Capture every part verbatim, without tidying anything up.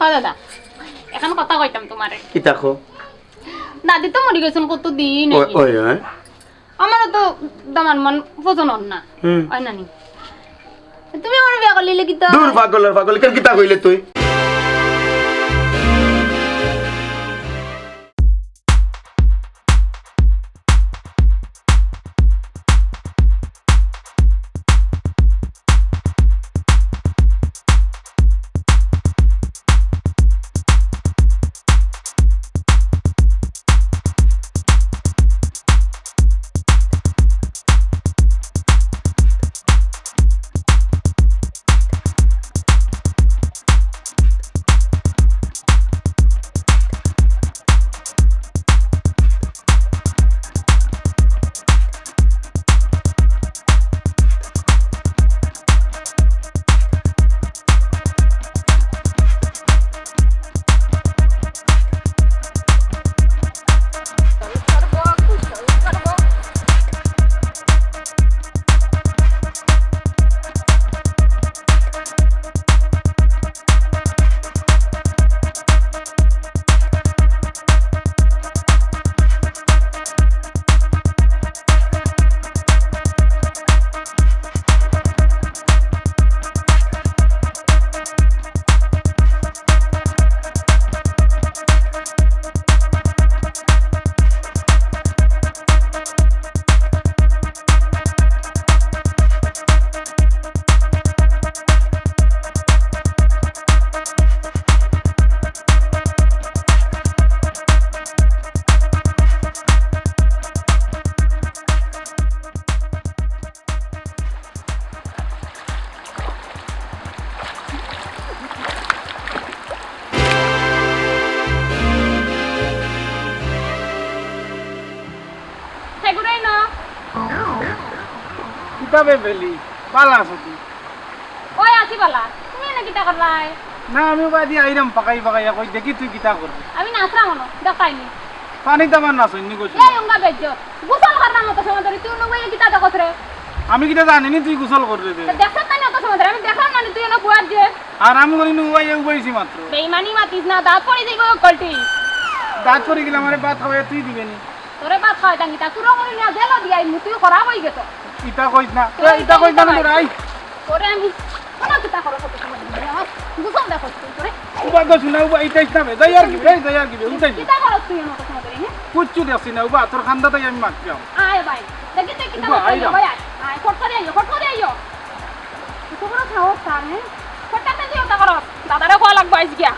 ও দাদা, এখন কথা কইতাম তুমারে। কিতা কও? দাদি তো মরি গেছইন কত দিন অইগেছে। অয়, অয়। আমারও তো দামান মান পছন্দ অর না। হুম। অয় না নি? তুমি আমারে বিয়া করলে কিতা? দূর পাগল আর পাগল, কেন কিতা কইলে তুই? কিতা বে বেলি, বালা আছো তুই? ওই আছি বালা, তুমি এনে কিতা কররায়? না, আমি বাদি আইরাম পাকাই পাকাই, কই দেখি তুই কিতা কররে। আমি নাচরাম অনো, দেখাইনি। পানি তো আমার নাচইন নি কইছি। এই উঙ্গা বেজ্জত, গোসল কররাম অত সময় ধরি, তুই উবাইয়া কিতা দেখছরে? আমি কিতা জানি নি তুই গোসল কররে দে। তো দেখছত না নি অত সময় ধরি, আমি দেখরাম না নি তুই এনে বুয়ার যে। আর আমি করি নি উবাইয়া উবাইছি মাত্র। বেইমানি মাতিস না, দাঁত পড়ি যাইবো কলটি। দাঁত পড়ি গেলে আমারে ভাত খাওয়াইয়া তুই দিবে নি। তোরে ভাত খাওয়াইতাম কিতা? কুড়ো করি নিয়া জেলো দিয়াই মুতুই খরাপ অইগেছে। ইতা কইস না। তোরে এ, ইতা কইস না, ইতা নুরাই। তোরে আমি, কোন কিতা করো কত সময় ধরে? আমার গোসল দেখো তুই তোরে। উবা গো শুনা, উবা ইতা ইস না বে। যাই আর কি বে, যাই আর কি বে, উঠাই দে। কিতা করো তুই আমার কথা ধরে, হ্যাঁ? কুচ্ছু দেখছি না, উবা তোর খান্দা তাই আমি মারছিলাম। আয় ভাই, দেখি তুই কিতা উবা, করতে আইলাম। ভাই, আয়, আয়, ফট করে আইও, ফট করে আইও। কত বড় সাহস তার, হ্যাঁ? ফট করে তুই ওটা করো। দাদারে কওয়া লাগবো আইজ গিয়া।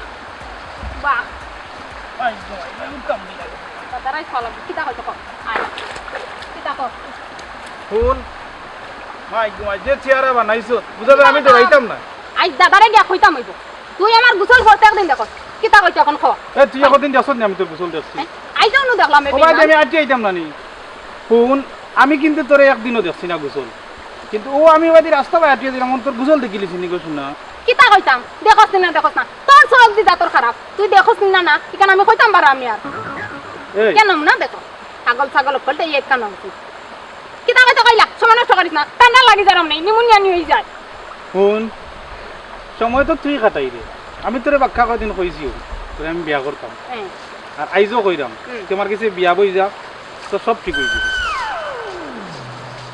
বাহ। আইজ গো, আইজ গো, উঠতাম না। দাদারাই কওয়া লাগবো। কিতা কইতো কও? আয়। কিতা কও? হুন। মাই গো, মাই, যে চেহারা বানাইছো, বুঝা যায় আমি ডরাইতাম না। আইজ দাদারে গিয়া কইতাম অইবো। তুই আমার গোসল করতে একদিন দেখো। কিতা কইতো এখন কও? এ, তুই একদিন দেখছত নি আমি তোর গোসল দেখছি? হ্যাঁ? আইজও নু দেখলাম ও ভাই, আমি আটিয়া আইতাম না নি। হুন, আমি কিন্তু তোরে একদিনও দেখছি না গোসল। কিন্তু ও আমি বাদি রাস্তা বায় আটিয়া দিলাম, তোর গোসল দেখিলিছি নি গো শুনা। কিতা কইতাম? দেখছ নি না, দেখছ না। তোর চোখ দি দাঁতর খারাপ। তুই দেখছ নি না, না? ইখান আমি কইতাম পাররাম নি আর। এই। কেন না দেখো? ছাগল, ছাগল, অকলটা ইয়ে কেন হচ্ছে? কিতা কইতে কইলা? সময় নষ্ট করিস না। ঠান্ডা লাগি যার নেই, নিমুনিয়া নি অই যায়। হুন, সময় তো তুই কাটাই রে। আমি তোরে বাক্কা কয়দিন কইছি, তোরে আমি বিয়া করতাম। হ্যাঁ। আর আইজও কইরাম, হুম। তুই আমার গেছে বিয়া বই যা, তো সব ঠিক অই যাইবো।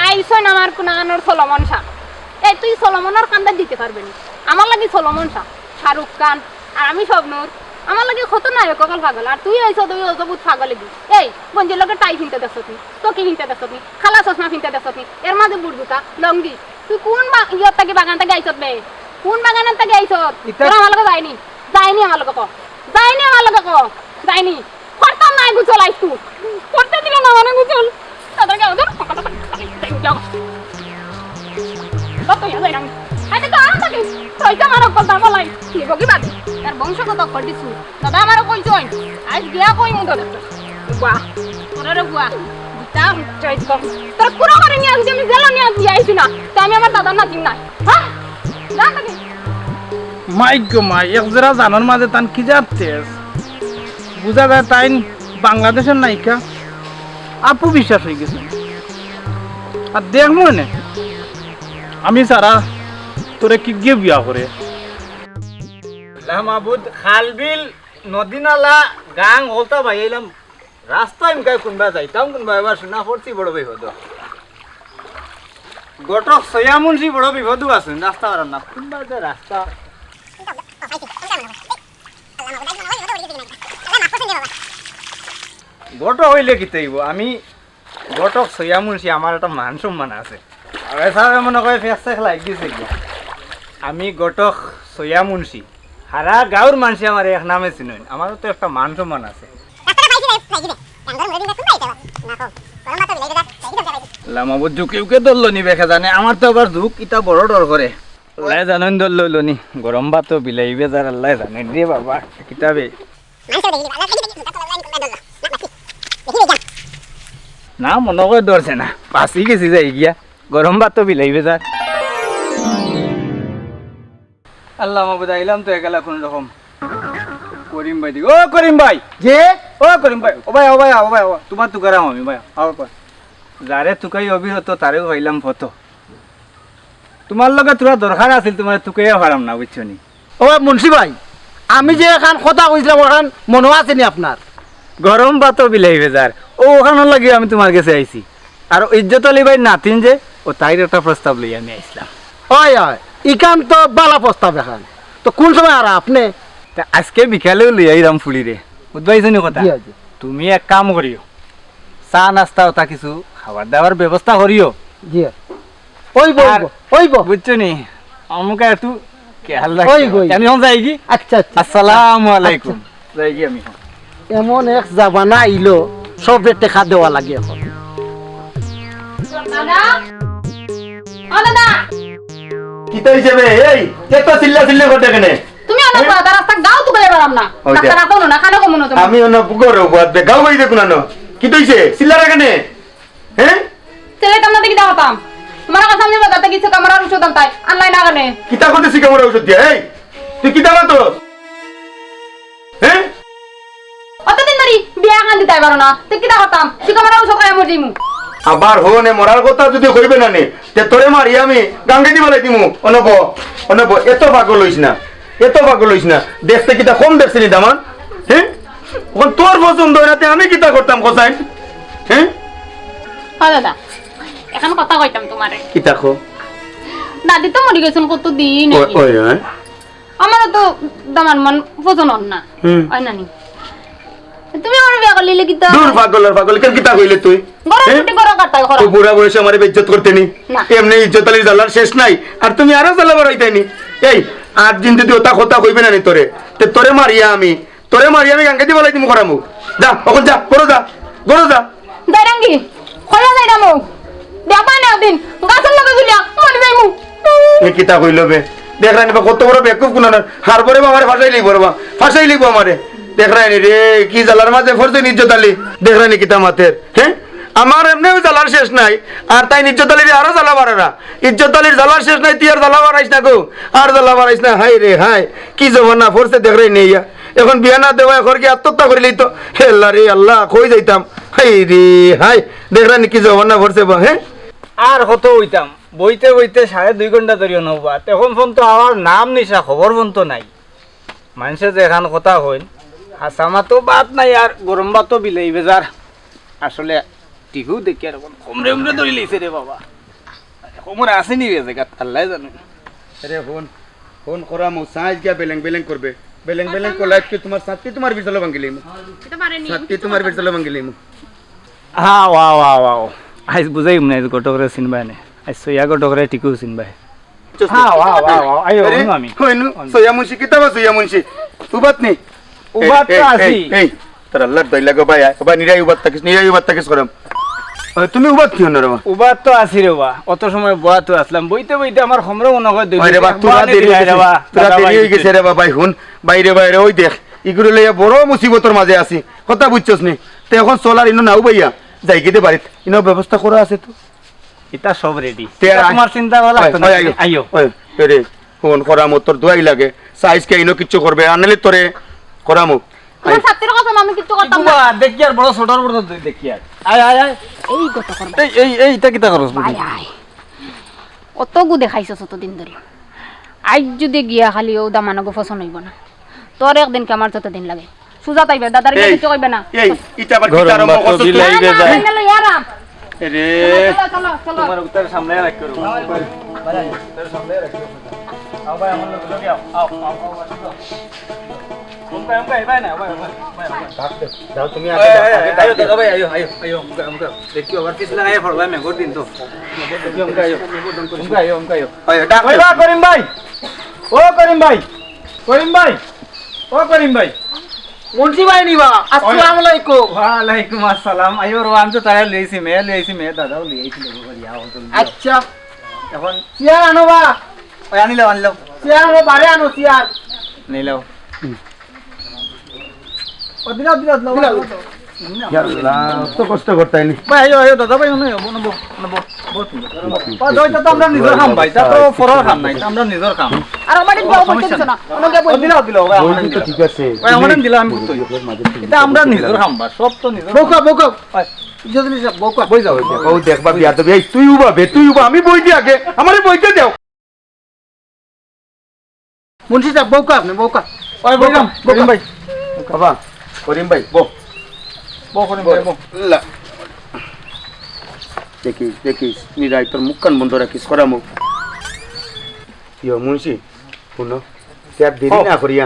আইছইন আমার কুনানোর সলোমন শাহ। এই তুই সলোমনর কান্দাত দিতে পারবে নি। আমার লাগি সলোমন শাহ, শাহরুখ খান, আর আমি শবনূর। আমার লাগি কত নায়ক অকল পাগল, আর তুই আইছস তুই অদ্ভুত পাগল এগু। এই, গঞ্জির লগে টাই ফিনতে দেখছত নি, টকি ফিনতে দেখছত নি, কালা চশমা ফিনতে দেখছত নি, এর মাঝে বুট জুতা, লঙ্গি। তুই কুন বা-, ইয়ত থাকি বাগান থাকি আইছত বে? কুন বাগান থাকি আইছত? ইতা তোরা আমার লগে যায়নি, যায়নি আমার লগে ক, যায়নি আমার লগে ক, যায়নি। করতাম না এগু চলাইছ তুই। করতে দিল না মানে গোসল। তাদের গায়ে ওদের কত ইয়া যাই আমি। আরে তো আরাম থাকে। তুই তো আমার অকল দাম লাই। কি বকি বাদে? তার বংশগত অকল দিছু। দাদা আমার কইছইন। আইজ গিয়া কইমু তো। বুয়া। তোরা রে বুয়া। তা চাই কম। তোর পুরো করে নিয়া যদি আমি জেলো নিয়া দিয়া আইছি না। তা আমি আমার দাদার নাতিন না। হ্যাঁ? যা থাকি। মাই গো মাই, এক জোড়া জানোর মাঝে তান কি জাত তেজ। বুঝা যায় তাইন বাংলাদেশর নায়িকা আপু বিশ্বাস অই গেছে। আর দেখমু নে, আমি ছাড়া তোরে কিগিয়ে বিয়া করে। এ মাবুদ, খালবিল, নদীনালা, গাং হকলতা বাইয়াইলাম। রাস্তা ইমকাই কুনবা যাইতাম, কুনবা এবার শুনা পড়ছি বড় বিপদ। ঘটক সৈয়া মুন্সি বড় বিপদও আছইন, রাস্তা পারইন না। কুনবা যে রাস্তা। ঘটক অইলে কিতা অইবো? আমি ঘটক সৈয়া মুন্সি, আমার একটা মান সম্মান আছে। আরে স্যার, মনে করে ফেস টেক লাগ গেছে গিয়া। আমি ঘটক সৈয়া মুন্সি, হারা গাঁওর মানষে আমারে এক নামে চিনইন, আমারও তো একটা মান সম্মান আছে। আল্লাহ মাবুদ, জুকে উকে ধরলো নি বেখা জানে, আমার তো আবার জুক ইতা বড় ডর করে। আল্লাহ জানইন ধরলো নি, গরম ভাতও বিলাই বেজার, আল্লাহ জানইন রে বাবা, কিতাবে। না, মনে করে ধরছে না, বাঁচি গেছি যাই গিয়া। গরম ভাতও বিলাই বেজার। আল্লাহ মাবুদ, আইলাম তো একলা কোন রকম। করিম ভাই দেখি, ও করিম ভাই। জি? ও করিম ভাই, ও ভাই, ও ভাই, ও ভাই, ও ভাই, তুমার তুকারাম আমি ভাই, আও ভাই। যারে তুকাই অবিরত, তারেউ পাইলাম ফত। তুমার লগে থুড়া দরকার আছিল, তুমারে তুকাইয়া পারাম না, বুঝছো নি? ও মুন্সি ভাই, আমি যে এখান কথা কইছিলাম, ওখান মনো আছে নি আপনার? গরম ভাতও বিলাই বেজার, ও ওখানোর লাগি আমি তুমার গেছে আইছি। আর ইজ্জত আলী ভাইর নাতিন যে, ও তাইর একটা প্রস্তাব লইয়া আমি আইছিলাম। অয়, অয়, ইখান তো বালা প্রস্তাব এখান। তো কোন সময় আর আপনে? তা আজকে বিকালেউ লইয়া আইরাম ফুড়িরে। বুঝবাইছো নি কথা? জি, জি। তুমি এক কাম করিও, চা নাস্তা ওটা কিছু খাবার দাবার ব্যবস্থা করিও। জি। অইবো, আর অইবো, অইবো। বুঝছো নি? আমাকে একটু খেয়াল রাখতে অইবো, হবে। অইবো। আমি এখন যাই কি? আচ্ছা, আচ্ছা। আসসালামু আলাইকুম। আচ্ছা। যাই কি আমি এখন? এমন এক জামানা আইলো, সবরে টেকা দেওয়া লাগে এখন। দাদা, ও দাদা। কিতা অইছে বে? এই, এত চিল্লা চিল্লি করতে কেনে? তুমি অনো এই? রাস্তা গাও তো করে পারাম না। ওই যে। রাস্তা রাখো না, খানো কমুনো তুমি। আমি অনো বুকর উপর বে গাও গাই দেখো না। কিতা অইছে? চিল্লারা কেনে? হ্যাঁ? চিল্লাইতাম না, তে কিতা করতাম? তুমার কাছে আমি বাজারতে গেছি, কামড়ার ঔষধ আনতাই, আনলাই না কেনে? কিতা করতে সি কামড়ার ঔষধ দিয়া? এই, তুই কিতা মাতো? হ্যাঁ? অতদিন ধরি বিয়া খান দিতাই পারো না, তে কিতা করতাম? সি কামড়ার ঔষধ খাইয়া মরি যাইমু। আবার হনে মরার কথা যদি কইবে না নে, তে তোরে মারি আমি গাঙ্গেদি ফালাই দিমু। অনো ব, অনো ব, এত পাগল অইস না। এত পাগল অইস না, দেখতে কিতা কম দেখছে নি দামান? হ্যাঁ? অখন তোর পছন্দ অয় না, তে আমি কিতা করতাম কছাইন? হ্যাঁ? ও দাদা, এখান কথা কইতাম তুমারে। কিতা কো? দাদি তো মরি গেছইন কত দিন আগে। ওই, ওই। আমারও তো দামান মান পছন্দ অর না। হুম। অয় না নি? তুমি আমার বিয়া করলে কিতা? দূর পাগল আর পাগল, কেন কিতা কইলে তুই? গরম হ্যাঁ? ছুটি গরম কাটাই গরম। তুই বুড়া বয়সে আমারে বেইজ্জত করতে নি? না। এমনে ইজ্জত আলীর জ্বালার শেষ নাই, আর তুমি আরো জ্বালা বাড়াইতে নি। এই, আর দিন যদি ওটা কথা কইবে না নি তোরে, তে তোরে মারিয়া আমি, তোরে মারিয়া আমি গাঙ্গেদি ফালাই দিমু করামু। যা, অখন যা, ঘরো যা, ঘরো যা। যাইরাম গি, কইয়া যাইরাম ও। দেখবায় না একদিন, গাছর লগে ঝুলিয়া মরি যাইমু। এ কিতা কইলো বে? দেখরায় নি বা কত বড় বেকুব কুনানর। হারবরে বা আমারে ফাঁসাই লইবো রে বা, ফাঁসাই লইবো আমারে। দেখরায় নি রে, কি জ্বালার মাঝে পড়ছে ইজ্জত আলী। দেখরায় নি কিতা মাতের, হ্যাঁ? আমার এমনেউ জ্বালার শেষ নাই, আর তাইন ইজ্জত আলীরে আরো জ্বালা বাড়ারা। ইজ্জত আলীর জ্বালার শেষ নাই, তুই আর জ্বালা বাড়াইস না গো, আর জ্বালা বাড়াইস না। হায় রে হায়, কি জমানা পড়ছে দেখরায় নি ইয়া। অখন বিয়া না দেওয়া, অখন কি আত্মহত্যা করিলিতো? হে আল্লাহ রে আল্লাহ, কই যাইতাম? হায় রে হায়, দেখরায় নি কি জমানা পড়ছে বা, হ্যাঁ? আর কত অইতাম, বইতে বইতে সাড়ে দুই ঘন্টা ধরি অনো বা। অখন পর্যন্ত আমার নাম নিশা খবর পর্যন্ত নাই। মানষে যেখান কথা কইন, হাছা মাতো ভাত নাই আর গরম ভাতো বিলাই বেজার। আসলে টিকু দেখি আর অখন কমরে উমরে ধরি লইছে রে বাবা। কমরে আছে নি রে জাগাত, আল্লায় জানে। আরে হুন, হুন করামু, সাইজ গিয়া বেলেং বেলেং করবে। বেলেং বেলেং করলে আজকে তুমার ছাতি তুমার বিছালো ভাঙ্গি লইমু। ছাতি তুমার বিছালো ভাঙ্গি লইমু। হ্যাঁ, ওয়া, ওয়া, ওয়া, ওয়া। আইজ বুঝাইমু নে, আইজ ঘটকরে চিনবায় নে। আইজ সইয়া ঘটকরে টিকু চিনবায়। হ্যাঁ, ওয়া, ওয়া, ওয়া। আইও, আরে, হুনো আমি। কইনু, হুনো। সইয়া মুন্সি, কিতা বা সইয়া মুন্সি? উবাত নি? উবাত তো এই, এই, আছি। এই, এই, তোর আল্লাহর দইলা গো ভাই, আয়। ও ভাই, নিরাই উবাত থাকিস, নিরাই উবাত থাকিস করাম। ওই, তুমি উবাত কিও না রে বা? উবাত তো আছি রে বা। অত সময় বওয়াত আছলাম। বইতে বইতে আমার কমরে মনো অয় দইল। ওই রে বা, এক তোরা বওয়ানি দেরি দিলাই অই রে গেছে। বা। তোরা দাদা দেরি ভাই অই গেছে রে বা, ভাই, হুন। বাইরে বাইরে, ওই দেখ, ইগুরে লইয়া বড় মুসিবতর মাঝে আছি। কথা বুঝছস নি? তে অখন চল আর ইনো নাও বাইয়া। যাই গি দে বাড়িত। ইনো ব্যবস্থা করা আছে তো। ইতা সব রেডি। তে ইতা আয়। তুমার চিন্তা করা লাগতো না। ওই, ওই, আইও। ওই, এ রে, হুন, করামু, তোর দোয়াই লাগে। সাইজ কে ইনো কিচ্ছু করবে, আনলে তোরে করামু। তুমার আই। ছাতির কসম, আমি কিচ্ছু করতাম না। বাবা, দেখি আর বড় ছোটর বড় দে-, দেখি আর। আয়, আয়, আয়। এই গত করবে। এই, এই, এই, ইতা কিতা করস? আয়, আয়। অত গু দেখাইছস অতদিন ধরি। আইজ যদি গিয়া খালি অউ দামানগু পছন্দ অইবো না। তোর একদিন কি আমার যত দিন লাগে। সুজা তাইবে, দাদার এই, কিছু কইবে না। এই, ইটা আবার কিতা আরম্ভ করছো তুই? না, না, না, লই আরাম। এরে। চলো, চলো, চলো, চলো। তোমার উত্তর সামনে রাখো। উত্তর সামনে রাখো। আও ভাই, আমার লগে, লগে আও। আও, আও, আও, আও। উমকা, উমকা, এই ভাই না, ভাই, ভাই, ভাই, ভাই। যাও, তুমি আগে যাও, আগে যাও, আগে দাদা ভাই, আইও, আইও, আইও, উমকা, উমকা। দেখি, আবার পিছলা আইয়া পড়বা, মেঘর দিন তো। উমকা, উমকা, আইও। উমকা, আইও, উমকা, আইও। আইও, ডাক। ওই বা করিম ভাই। ও করিম ভাই। করিম ভাই। ও করিম ভাই। মুন্সি ভাই নি বা? আসসালামু আলাইকুম। ওয়ালাইকুম আসসালাম। আইও, রোহান তো তারা লইছি, মেয়ে লইছি, মেয়ে দাদাও লইছি, লোক করি, আও, জলদি আও। আচ্ছা। এখন চেয়ার আনো বা। ওই আনিলাও, আনিলাও। চেয়ার আনো, বারে আনো চেয়ার। নিলাও। ও দিলাও, দিলাও, দিলাও, দিলাও। দিলাও। ইয়া আল্লাহ, অত কষ্ট করতায় নি। ভাই, আইও, আইও, দাদা ভাই, হুনো, হুনো, বও, হুনো, বও, বও তুমি। ও, দই তো আমরা নিজর কাম ভাই, তা তো পরর কাম নাই, তা আমরা নিজর কাম। আর আমার দিকে বইতে দিছ না, ওনাকে ও বই দিলাও, দিলাও, ভাই, আমার বই তো দিলাও। ঠিক আছে। ভাই, আমার দিলাও, আমি বুঝতে হইব। এটা আমরা নিজর কাম বা, সব তো নিজর বউকা, কাম। বউকা। ভাই। যদি নিজে বউকা। বই যাও, বই যাও। ও দেখবা বিয়া তো, এই তুই উবা বে, তুই উবা, আমি বই দি আগে, আমারে বইতে দাও। মুন্সি সাব, বউকা আপনে, বউকা। ওই, বউকা, বউকা, করিম ভাই। বাবা, করিম ভাই, বও। বও, করিম ভাই, বও। লা। দেখিস, দেখিস, নিরাই তোর মুখখান বন্ধ রাখিস, করা মুখ। ইয়ো, মুন্সি, হুনো, তে আর দেরি না করিয়া,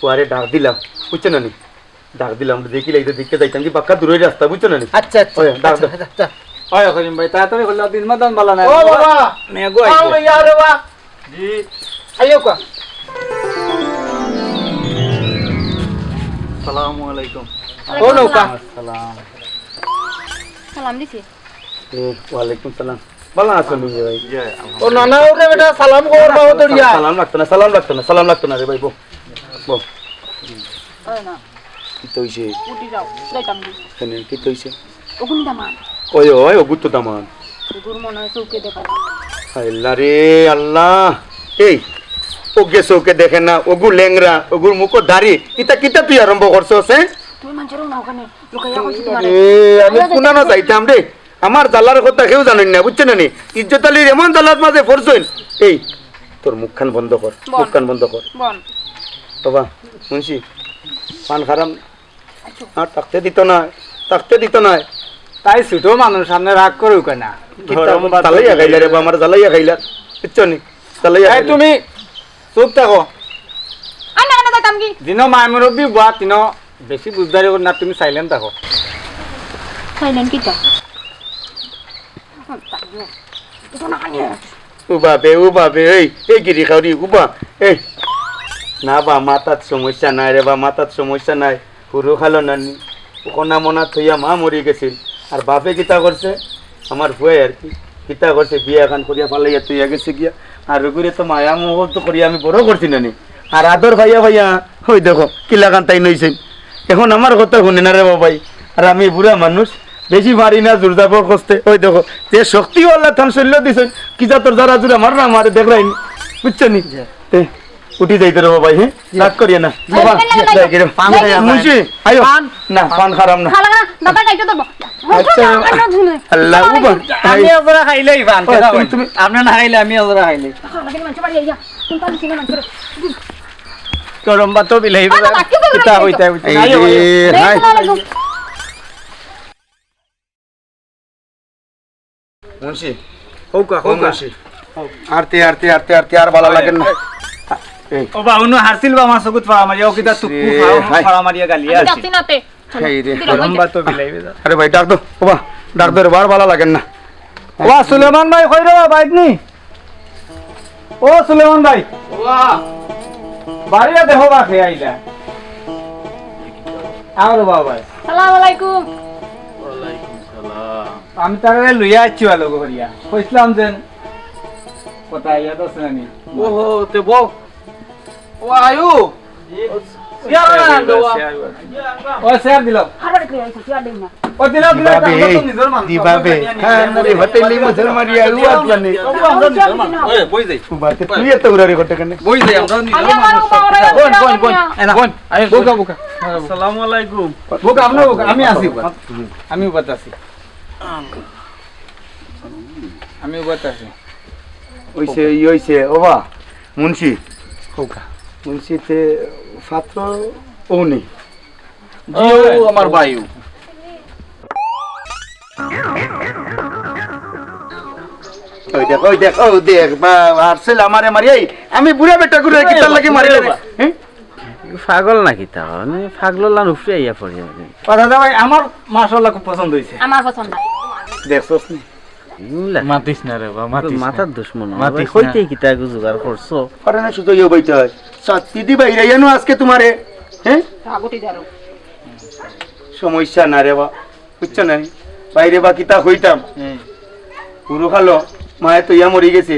ওয়ারে ডাক দিলাম, বুঝছো না নি? ডাক দিলাম, দেখি লাইতে দেখতে যাইতাম কি বাক্কা দূরের রাস্তা, বুঝছো না নি? আচ্ছা, আচ্ছা, ওই, ডাক আচ্ছা, দাও। আচ্ছা, আচ্ছা। ওই, করিম ভাই, তাড়াতাড়ি করলে দিন মাদান বালা নাই। ও বাবা, মেঘো আও আইবো। ভাই, আরে বা। জি। আইও কা। সালামু আলাইকুম। ও নৌকা। সালাম। সালাম দিছি। এ, ওয়ালাইকুম সালাম। বালা আছো নি ভাই? জি, আলহামদুলিল্লাহ। ও নানা, ওরে বেটা, সালাম কর, বাবা, তোর ইয়া। সালাম লাগতো না, সালাম লাগতো না, সালাম লাগতো না রে ভাই, বও। বও। ওই না। কিতা অইছে? উঠি যাও, যাইতাম দি। কেনে, কিতা অইছে? ওগুন দামান। ওই, ওই, ওগুর তো দামান। ওগুর মনে হয় চোখে দেখা না। আল্লাহ রে, আল্লাহ। এই, ওগে চোখে দেখে না, ওগু লেংড়া, ওগুর মুখো দাড়ি। ইতা কিতা তুই আরম্ভ করছস, হ্যাঁ? তুমি মানছো না ওখানে, লুকাইয়া কইছি তোমারে। এ, আমি কুনানো যাইতাম রে। আমার জ্বালার কথা কেউ জানইন না, বুঝছো না নি? ইজ্জত আলীর এমন জ্বালার মাঝে পড়ছইন। এই, তোর মুখখান বন্ধ কর, বল। মুখখান বন্ধ কর। বল। বাবা, মুন্সি, পান খারাম আর থাকতে দিত না, থাকতে দিত না। তাই ছোট মানুষ সামনে রাগ করে কেনে? কিতা জ্বালাইয়া খাইলা রে বা, আমার জ্বালাইয়া খাইলা, বুঝছো নি? জ্বালাইয়া এই খাইলা। তুমি চুপ থাকো। আর না, না, যাইতাম কি? দিনো মায় মুরব্বি বুয়া, তিনো বেশি বুঝদারি কর না, তুমি silent থাকো। Silent কিতা? উবা বে, উবা বে, এই, এই গিরি খাওরি, উবা, এই। না বা, মাথাত সমস্যা নাই রে বা, মাথাত সমস্যা নাই। হুরু খালো নানি, ওখানা মনা থইয়া মা মরি গেছিল। আর বাপে কিতা করছে? আমার ফুয়ায় আর কি, কিতা করছে? বিয়া এখান করিয়া ফালাইয়া থইয়া গেছে গিয়া। আর ওগুরে তো মায়া মহব্বত করিয়া আমি বড় করছি নানি। আর আদর পাইয়া পাইয়া, ওই দেখো, কিলাখান তাইন অইছে। এখন আমার কথা হুনে না রে বাবাই। আর আমি বুড়া মানুষ, বেশি পারি না জোর জাবর করতে। ওই দেখো, যে শক্তি আল্লায় তান শরীলো দিছইন, কি জাতর যারা জুড়া মাররা আমারে দেখরাইনি, বুঝছো নি? তে, উঠি যাইতে রে বাবাই, হ্যাঁ? রাগ করিয়া না। বাবা, যাই গিরে। মুন্সি, আইও। পান। না, পান খারাম না। খালা না, দাদা খাইতে দেবো। আচ্ছা। আল্লাহ, উবা। আমি ওগুলা খাইলেই পান, ওই, কেন তুমি, ভাই? তুমি আপনি না খাইলে আমি ওগুলা খাইলেই। খালা কিন্তু মানছে বাড়ি আইয়া। কোন পান ছিল মানছে? গরম ভাত তো বিলাই আরে, বেলা। বাকি তো কিতা বেলা হইতে হইতে। এই আইও, রে, আইও। হাই। আসসালামু আলাইকুম। মুন্সি। হউকা, ও হউকা। মুন্সি। আরতে, আরতে, আরতে, আরতে, আর বালা লাগের না। এই। ও বা, উনো হারছিল বা আমার চকুত ফাড়া মারিয়া, ও কিতা তুকু রে, ফাড়া, হাই। ফাড়া মারিয়া গালিয়া আমি আছে। ডাকছি না তে। চলো, এই রে। দিলাম ওই যে। লম্বা তো বিলাই বেজা। আরে ভাই, ডাক দো। ও বা, ডাক দো রে, বার বালা লাগের না। ও বা, সুলেমান ভাই, কই রে বা, বাইত নি? ও সুলেমান ভাই। ও বা। বাড়িয়া দেখো বা, খেয়ে আইলা। আও রে বা ভাই। সালাম আলাইকুম। ওয়ালাইকুম সালাম। আমি তারে লইয়া আইছি ভালো করিয়া। কইছিলাম যে কথা ইয়া তো শুনানি। ওহো, তে বউ। ও আয়ু। চেয়ার আনো, চেয়ার আনো। ও, চেয়ার দিলাম। আবার কই আইছো, চেয়ার দেই না। ও, দিলাম, দিলাম, দিবা বে, আমরা তো নিজর মানুষ। দিবা বে। হ্যাঁ, আরে, হোটেলে মুসলমানি আর ওয়াজ মানে। আমরা তো নিজর মানুষ। ওই, বই যাই। বাতে তুই এত উড়ারি করতে কেন? বই যাই, আমরা নিজর আমি আমার মানুষ। বাবা রে বইন, বইন, বইন। এ না। বইন, আরে, বউকা, বউকা। আসসালামু আলাইকুম। বউকা, আমরা বউকা, আমি আছি। আমি উবাত আছি। আমি উবাত আছি। ওইছে, ই ওইছে, ওবা, মুন্সি। কউকা। মুন্সি তে পাত্র অউ নি। জি, অউ আমার ভাই। ওই দেখ, ওই দেখ, অউ দেখ, বা, আরসেল আমারে মারি। এই, আমি বুড়া বেটা গুরে কিতার লাগি মারি রে? হ্যাঁ? পাগল না কিতা? মানে পাগলর লান উফরে আইয়া পড়ি আমি। ও দাদা ভাই, আমার মাশাআল্লাহ খুব পছন্দ হইছে। আমার পছন্দ না। দেখছস নি? ইমলা। মাতিস না রে বা, মাতিস না। মাথার দুশমন। মাতিস না। কইতে কিতা এগু জোগাড় করছো? কারণ শুধু ইয়ে বইতে হয়। সত্যি দি ভাই, রাইয়ানো আজকে তোমারে, হ্যাঁ? রাগটি ধরো। সমস্যা না রে বা, বুঝছো না? বাইরে বা কিতা হইতাম। হুম। পুরো খালো, মায়ে তো ইয়া মরি গেছে,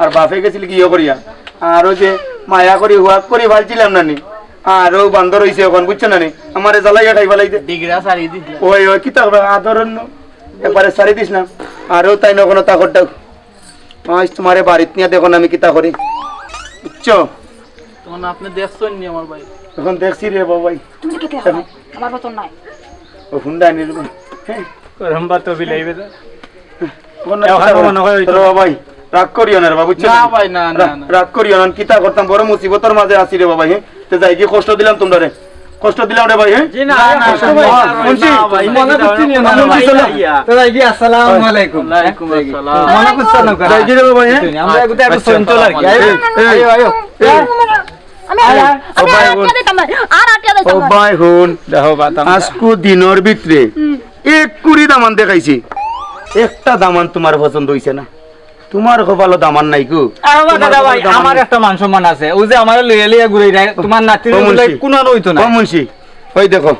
আর বাপে গেছিল কি ইয়ে করিয়া। আর ওই যে মায়া করি হুয়াক করি ফালছিলাম না নি, আর ও বান্দর হইছে এখন, বুঝছো না নি? আমারে জ্বালাইয়া খাই ফালাইতে। ডিগরা সারি দিছিল। ওই, ওই, কিতা করবে? আদর অন্য। একবারে সারি দিস না। আর ও তাই না কোনো তাকর ডাক। আজ তোমারে বাড়িত নিয়ে দেখো না আমি কিতা করি। বুঝছো? তখন আপনি দেখছেন নি আমার ভাই? এখন দেখছি রে বাবাই। তুমি তো কেটে হারাই, আমার পছন্দ নাই। ও হুন্ডা আনি দেবো। হ্যাঁ। গরম ভাত তো বিলাইবে তো। এখন না এখন কিতা মনে করে তোর বাবাই, রাগ করিও না রে বাবা, বুঝছো না নি? ভাই, না, না, রাগ, না। রাগ করিও না, কিতা করতাম, বড় মুসিবতর মাঝে আছি রে বাবাই, হ্যাঁ? তে যাই কি কষ্ট দিলাম তোমরা রে? কষ্ট দিলাম রে ভাই, হ্যাঁ? জি না, না, না, না, না, না, মুন্সি, না, ভাই, মনে না, করছি না, মুন্সি, ভাই, চলো। ইয়া। তো যাই কি, আসসালামু আলাইকুম। ওয়ালাইকুম আসসালাম। মনে করছো না, যাই কি রে বাবা, হ্যাঁ? আমরা একটু, একটু আচ্ছা, চঞ্চল আর কি। আচ্ছা। আয়ো, এই, আয়ো, এই, আয়ো, এই। আয়ো। আমি, ও আমি ভাই, আর হুন। আটিয়া দিতাম না, আর আটিয়া ও দিতাম না। ভাই, হুন। দেখো, বাতাম। আজকু দিনর ভিতরে হুম। এক কুড়ি দামান দেখাইছি, একটা দামান তোমার পছন্দ হইছে না। তোমার কপালো দামান নাই গো। আরে বাবা, তোমার দাদা ভাই, কপালো দামান আমার নাই। একটা মান সম্মান আছে। ওই যে আমারে লইয়া লইয়া ঘুরে যায়, তোমার নাতির ও বলে মুন্সি। কোনো আর হইতো না। ও মুন্সি, ওই দেখো,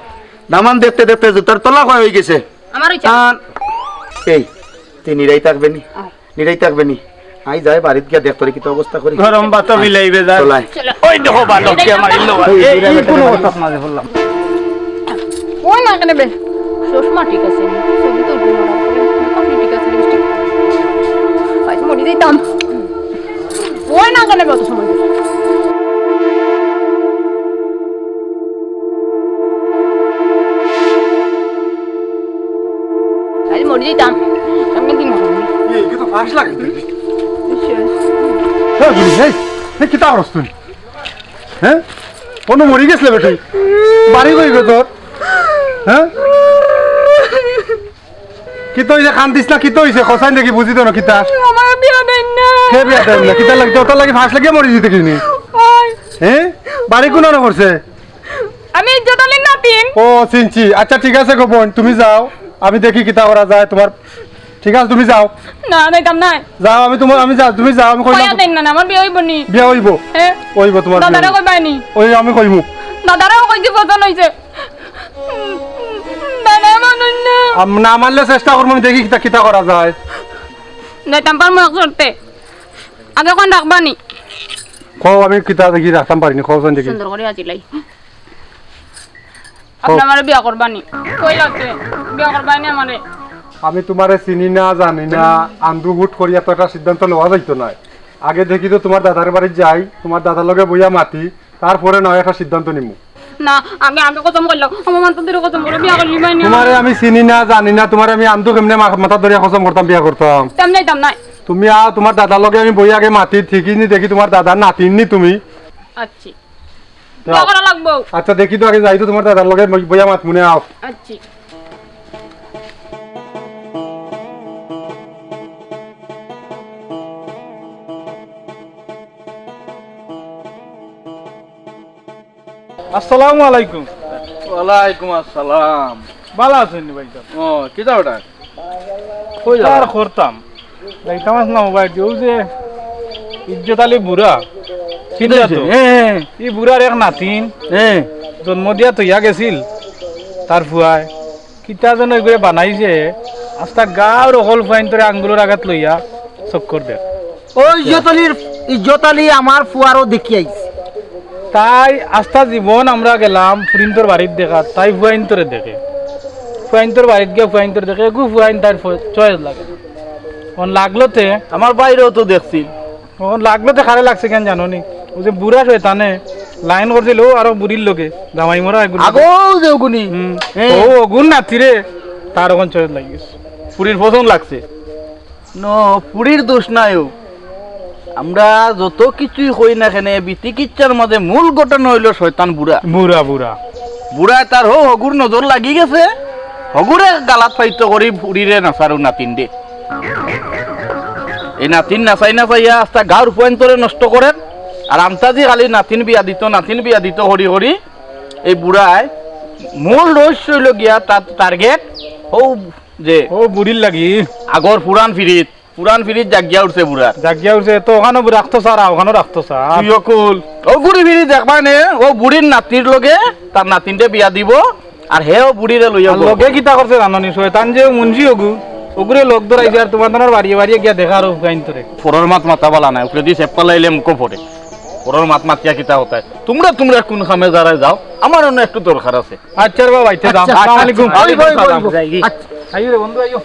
দামান দেখতে দেখতে জুতার তলা ক্ষয় হয়ে গেছে। আমার হইছে। আন, এই, তুই নিরাই থাকবে নি? আয়। নিরাই থাকবে নি? আই যাই বাড়িত গিয়া দেখ তোরে কিতা অবস্থা করি। গরম ভাত বিলাইবে যা। চলাই। চলো। ওই দেখো বালক কে মারিল। এই, এই, এই কোন অবস্থা মাঝে বললাম? ওই না কেন বে? চশমা ঠিক আছে নি? ছবি তো উঠবে না। আপনি ঠিক আছে, লিপস্টিক। ভাই, মরি যাইতাম। ওই না কেন বে অত সময়? আরে মরি যাইতাম। আমি দিন মরবো। এই, এটা তো ফাঁস লাগে। এই, এই, এই, কিতা করছ তুই? হ্যাঁ? কোনো মরি গেছলে বেটি? বাড়ি কই গো তোর? হ্যাঁ? কিতা হইছে? কান্দিস না, কিতা হইছে? কসাইন দেখি বুঝি তো না কিতা? আমার বিয়া দেন না। কে বিয়া দেন না? কিতা লাগি? তোর লাগি ফাঁস লাগিয়া মরি যেতে কিনি? ওই। হ্যাঁ? বাড়ি কোন আনো করছে? আমি ইজ্জত আলীর নাতিন। ও, চিনছি। আচ্ছা, ঠিক আছে গো বোন, তুমি যাও, আমি দেখি কিতা করা যায় তোমার। ঠিক আছে, তুমি যাও। না, যাইতাম না। যাও, আমি তোমার, আমি যাও, তুমি যাও, আমি কইলাম। কইয়া দেন না, আমার বিয়া হইব নি। বিয়া হইব। হ্যাঁ। হইব তোমার বিয়া। দাদারে কইবায় নি। ওই আমি কইমু। দাদারেও কইছি পছন্দ হইছে। দাদা মানুষ না। আম-, না মারলে চেষ্টা করবো, আমি দেখি কিতা, কিতা করা যায়। যাইতাম পারমু এক শর্তে। আগে কোন রাখবা নি? কও, আমি কিতা দেখি রাখতাম পারি নি, কও চাইন দেখি। সুন্দর করি আজিলাই। আপনি আমারে বিয়া করবা নি? কইলাতে, বিয়া করবা নি আমারে? আমি তোমারে চিনি না, জানি না, আন্দু হুট করিয়া তো একটা সিদ্ধান্ত লওয়া যাইতো নায়। আগে দেখি তো তোমার দাদার বাড়িত যাই, তোমার দাদার লগে বইয়া মাতি, তারপরে না হয় একটা সিদ্ধান্ত নিমু। না, আগে, আগে কসম করলাও, আমার মা তো দূরে কসম করো, বিয়া করলি মানে। তোমারে আমি চিনি না, জানি না, তোমারে আমি আন্দু কেমনে মা-, মাথা ধরিয়া কসম করতাম, বিয়া করতাম। তেমনি যাইতাম নায়। তুমি আও, তোমার দাদার লগে আমি বইয়া আগে মাতি, ঠিকই নি দেখি তোমার দাদার নাতিন নি তুমি। আচ্ছা। যাও। বিয়া করা লাগবো। আচ্ছা, দেখি তো আগে যাই তো তোমার দাদার লগে বই-, বইয়া মাত মনে আও। আচ্ছা। আসসালামু আলাইকুম। ওয়ালাইকুম আসসালাম। ভালা আছইন নি ভাইসাব? ও, কিতা ওটা? কই আর যাও? করতাম। যাইতাম আসলাম ও বাড়িত, অউ যে ইজ্জত আলী বুড়া, কিতা চিনলা তো? হ্যাঁ, হ্যাঁ। ই বুড়ার এক নাতিন, হ্যাঁ। জন্ম দিয়া থইয়া গেছিল তার ফুয়ায়। কিতা যেন এগুরে বানাইছে, আস্তা গাঁওর অকল ফুয়াইন্তরে আঙ্গুলর আগাত লইয়া চক্কর দের। ও ইজ্জত আলীর, ইজ্জত আলী আমার ফুয়ারও দেখি আইছে। তাই আস্তা জীবন আমরা গেলাম ফুরিন্তর বাড়িত দেখাত, তাই ফুয়াইন্তরে দেখে। ফুয়াইন্তর বাড়িত গিয়া ফুয়াইন্তরে দেখে, এগু ফুয়াইন তার ফ-, চয়েস লাগে না। অন লাগলো তে আমার বাইরেও তো দেখছিল। অন লাগলো তে কারে লাগছে কেন জানো নি? অউ যে বুড়া শয়তানে লাইন করছিল, অউ আরো বুড়ির লগে, জামাই মরা এগুর লগে। আগো যে অগুনি। হুম। হ্যাঁ। অউ অগুর নাতিরে, তার অখন চয়েস লাগি গেছে। ফুরির পছন্দ লাগছে। ন, ফুরির দোষ নাই অউ। আমরা যত কিছুই কই না কেনে, বিতিকিচ্ছার মাঝে মূল ঘটনা অইলো শয়তান বুড়া। বুড়া, বুড়া। বুড়ায় তার হউ হগুর নজর লাগি গেছে, হগুরে গালাত ফাইতো করি ফুড়িরে নাচারু নাতিনরে। এই নাতিন নাচাই নাচাইয়া আস্তা গাঁওর ফুয়াইন্তরে নষ্ট করের। আর আমতাজি খালি নাতিন বিয়া দিতো, নাতিন বিয়া দিতো করি করি এই বুড়ায় মূল রহস্য অইলো গিয়া তার target হউ যে ও বুড়ির লাগি। আগর পুরান ফিরিত, পুরান ফিরিত জাগিয়া উঠছে বুড়ার। জাগিয়া উঠছে, তো ওখানো রাখতো স্যার, ওখানো রাখতো স্যার। তুই অকুল, ও ঘুরি ফিরি দেখবায় নে, ও বুড়ির নাতির লগে তার নাতিনরে বিয়া দিবো, আর হে ও বুড়িরে লইয়া আর বউ। লগে কিতা করছে জানো নি? শয়তান যে মুন্সি অগু, অগুরে লগ ধরাইছে আর তুমার তানর বাড়িয়ে বাড়িয়ে গিয়া দেখা আর ফুয়াইন্তরে। পরর মাত মাতা বালা নায়, উপরেদি চেপ্পা লাইলে মুখো পড়ে। পরর মাত মাতিয়া কিতা কথায়? তুমরা, তুমরা কুন কামে যারায় যাও, আমার অনো একটু দরকার আছে। আচ্ছা রে বাবা, আচ্ছা, যাও। আচ্ছা, আসসালামু আলাইকুম। আচ্ছা, ওয়ালাইকুম আসসালাম। আইও রে বন্ধু, আইও।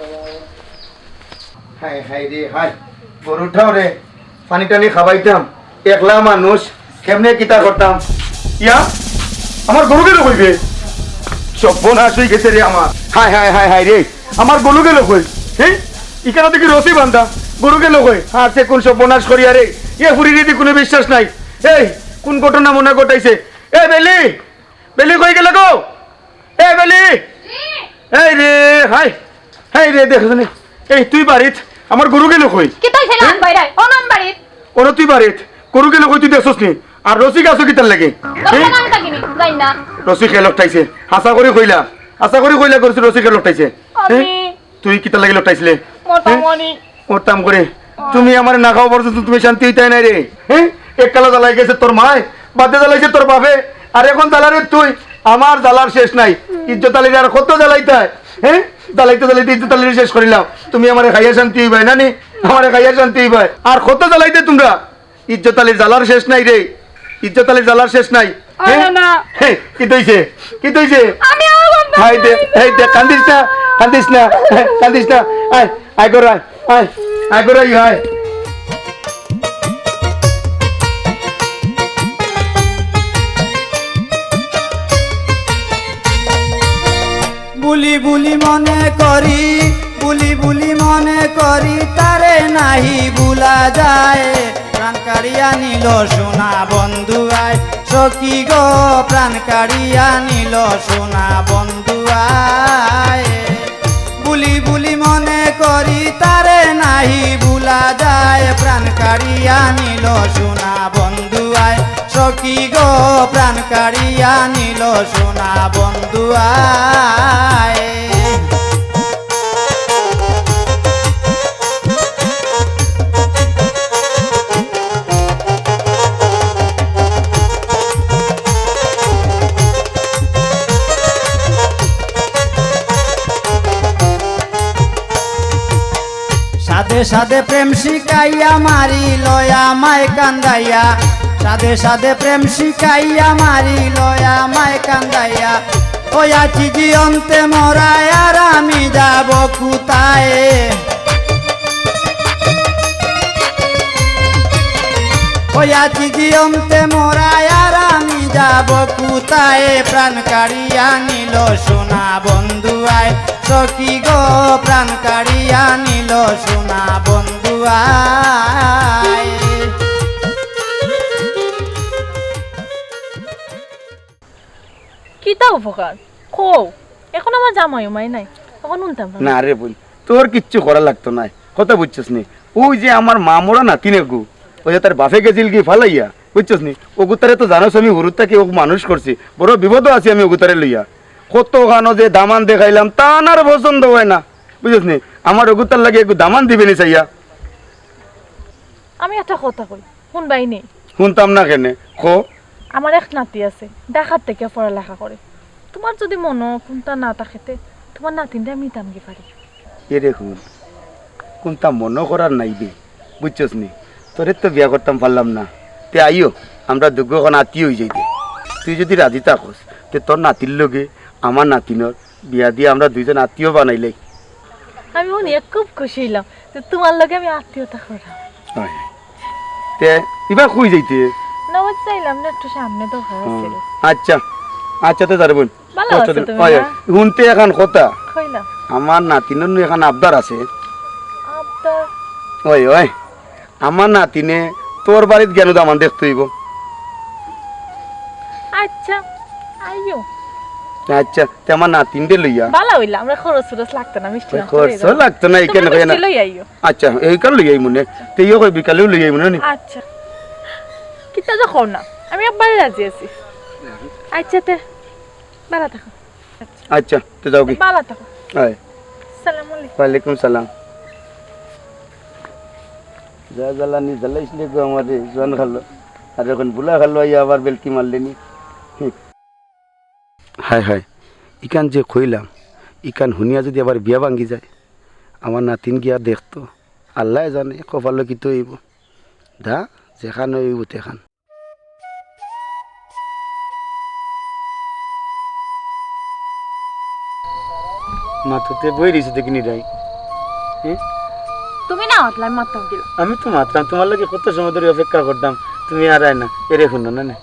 হায় হায় রে হায়, গরুটাও রে, পানি টানি খাবাইতাম, একলা মানুষ, কেমনে কিতা করতাম? ইয়া, আমার গরু গেলো কই বে? সর্বনাশ অই গেছে রে আমার। হায় হায় হায় হায় রে, আমার গরু গেলো কই? হ্যাঁ, ইখানো দেখি রশি বান্ধা, গরু গেলো কই? আর সে কুন সর্বনাশ করিয়া রে, এ ফুড়িরে দি কুনু বিশ্বাস নাই। এই, কুন ঘটনা মনে ঘটাইছে? এ বেলি, বেলি কই গেলে গো? এ বেলি! এই রে, হায়! এই রে, দেখো নি। এই তুই বাড়িত, আমার গরু গেলো কই? কিতা অইছে? হ্যাঁ? লান বাইরে, অনন বাড়িত। অনো তুই বাড়িত, গরু গেলো কই তুই দেখছস নি? আর রশি গাছো কিতার লাগি? হ্যাঁ? রশি খেয়ে লটকাইছে। হাছা করি কইলা, হাছা করি কইলা গরু রশি খেয়ে লটকাইছে। হ্যাঁ? তুই কিতার লাগি লটকাইছিলে? মরতাম হ্যাঁ? অনি। মরতাম করি। তুমি আমারে না খাওয়া পর্যন্ত তুমি শান্তি অইতায় নায় রে। হ্যাঁ? এক কালো জ্বালাই গেছে তোর মায়, বাদে জ্বালাইছে তোর বাপে, আর এখন জ্বালারে তুই। আমার জ্বালার শেষ নাই। ইজ্জত আলীর আর কত জ্বালাইতায়? হ্যাঁ? জ্বালাইতে জ্বালাইতে ইজ্জত আলীর শেষ করিলাম। তুমি আমারে খাইয়া শান্তি অইবায় না নি? আমারে খাইয়া শান্তি অইবায়। আর কত জ্বালাইতে তুমরা? ইজ্জত আলীর জ্বালার শেষ নাই রে। ইজ্জত আলীর জ্বালার শেষ নাই। হে? না, না। হে, কিতা অইছে? কিতা অইছে? আমি আর বলতাম হাই দে, না। হেই দে, কান্দিস না, কান্দিস না, কান্দিস না। আয়, আয় ঘরো আয়, আয়, আয় ঘরো আয়, আয়। বুলি বুলি মনে করি, বুলি বুলি মনে করি, তারে নাহি ভুলা যায়। প্রাণ কাড়িয়া নিল সোনা বন্ধু আয়, সখী গো, প্রাণ কাড়িয়া নিল সোনা বন্ধু আয়। বুলি বুলি মনে করি তারে নাহি ভুলা যায়, প্রাণ কাড়িয়া নিল সোনা বন্ধু আয়, সখী গো, প্রাণ কাড়িয়া নিল সোনা বন্ধু আয়। সাধে সাধে প্রেম শিখাইয়া মারি লয়া মায় কান্দাইয়া, সাধে সাধে প্রেম শিখাইয়া মারি লয়া মায় কান্দাইয়া, ওই আছি জিয়ন্তে মরায় আর আমি যাব কোথায়? ওই আছি জিয়ন্তে মরায় আর আমি যাব কোথায়? প্রাণ কাড়িয়া নিল সোনা বন্ধু আয়, সখী গো, প্রাণ কাড়িয়া নিল সোনা বন্ধু আয়। কিতা উপকার? কও, এখন আমার জামাই উমাই নাই, এখন হুনতাম পারো। না রে বইন, তোর কিচ্ছু করা লাগতো নায়, কথা বুঝছস নি? ওই যে আমার মা মরা নাতিন এগু, ওই যে তার বাপে গেছিল কি ফালাইয়া, বুঝছস নি? ওগুতারে তো জানোস আমি হুরুর থাকি ওগু মানুষ করছি, বড় বিপদো আছি আমি ওগুতারে লইয়া। কত খানো যে দামান দেখাইলাম, তান আর পছন্দ অয় না, বুঝছস নি? আমার ওগুতার লাগি এগু দামান দিবে নি চাইয়া। আমি একটা কথা কই, হুনবায় নি? হুনতাম না কেনে, কও। আমার এক নাতি আছে, ঢাকাত থাকিয়া পড়ালেখা করে। তুমার যুদি মনো কুন্তা না থাকে তে তুমার নাতিনরে আমি নিতাম গি পারি। এরে হুন, কুন্তা মনো করার নাই বে, বুঝছস নি? তোরে তো বিয়া করতাম পারলাম না, তে আইও, আমরা দুগু অখন আত্মীয় অইযাই দে। তুই যুদি রাজি থাকস, তে তোর নাতির লগে আমার নাতিনর বিয়া দিয়া আমরা দুইজন আত্মীয় বানাইলাই। আমি হুনিয়া খুব খুশি অইলাম যে তুমার লগে আমি আত্মীয়তা করলাম। অয়। তে ইবা কই যাইতে? না, ওই যাইলাম না, একটু সামনে দরকার হুম, আছিল। আচ্ছা, আচ্ছা, তে যা রে বইন। ভালা আছো তুমি, অয়, না? অয়। হুনতে এখান কথা। কইলাম। আমার নাতিনর নু এখান আবদার আছে। আবদার? অয়, অয়। আমার নাতিনে তোর বাড়িত গিয়া নু দামান দেখতে অইবো। আচ্ছা, আইও। আচ্ছা, তে আমার নাতিনরে লইয়া। বালা অইলা, আমরা খরচ-টরচ লাগতো না, মিষ্টি ওই মাংস খরচ লইয়া যাবো। লাগতো না, এই তোমরা কেন কই না? মিষ্টি লইয়া আইও। আচ্ছা, এই কাল লইয়া আইমু নে। তে ইয়ে কই বিকালেও লইয়া আইমু না নি? আচ্ছা। কিতা যে কও না, আমি একবারে রাজি আছি। আচ্ছা, তে বালা থাকো। আচ্ছা, তে যাও কি? বালা থাকো। হয়। সালাম আলাইকুম। ওয়ালাইকুম সালাম। যা জ্বালানি জ্বালাইছিলে গো আমারে, জোয়ান খালো। আর এখন বুলা খালো, আইয়া আবার বেলকি মারলে নি। হুম। হায় হায়, ইখান যে কইলাম, ইখান হুনিয়া যদি আবার বিয়া ভাঙ্গি যায়, আমার নাতিন গিয়া দেখতো, আল্লায় জানে কপালো কিতা অইবো। দা, যেখান অইবো তেখান। মাততে বই রইছে দেখি নি রাই। হ্যাঁ? তুমি না মাতলে আমি মাততাম কিলা? আমি তো মাতরাম, তুমার লাগি কত সময় ধরি অপেক্ষা করতাম, তুমি আর আয় না। এরে হুনো না, না।